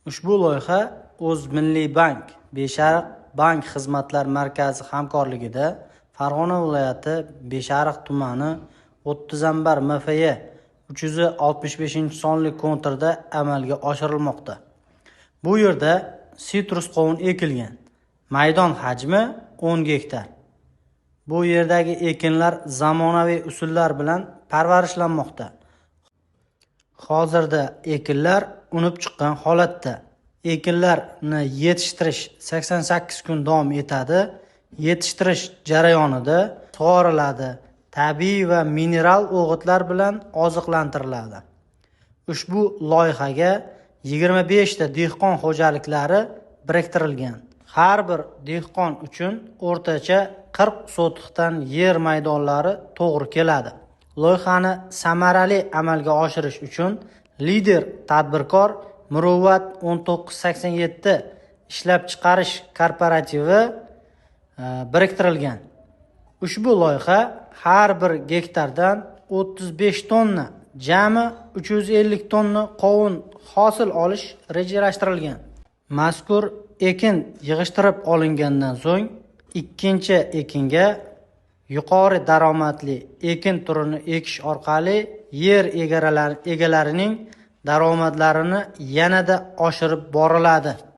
Ushbu loyiha O'zmilliybank Beshariq bank xizmatlar markazi hamkorligida Farg'ona viloyati Beshariq tumani O'ttizambar MFY 365-sonli konturda amalga oshirilmoqda. Bu yerda sitrus qovun ekilgan. Maydon hajmi 10 gektar. Bu yerdagi ekinlar zamonaviy usullar bilan parvarishlanmoqda. Hozirda ekinlar unib chiqqan holatda. Ekinlarni yetishtirish 88 kun davom etadi. Yetishtirish jarayonida sug'oriladi, tabiiy va mineral o'g'itlar bilan oziqlantiriladi. Ushbu loyihaga 25 ta dehqon xo'jaliklari biriktirilgan. Har bir dehqon uchun o'rtacha 40 sotixdan yer maydonlari to'g'ri keladi. Loyihani samarali amalga oshirish uchun lider tadbirkor Muruvvat 1987 ishlab chiqarish korporativi biriktirilgan. Ushbu loyiha har bir gektardan 35 tonna, jami 350 tonna qovun hosil olish rejalashtirilgan. Mazkur ekin yig'ishtirib olingandan so'ng ikkinchi ekinga yuqori daromadli ekin turini ekish orqali yer egalarining daromadlarini yanada oshirib boriladi.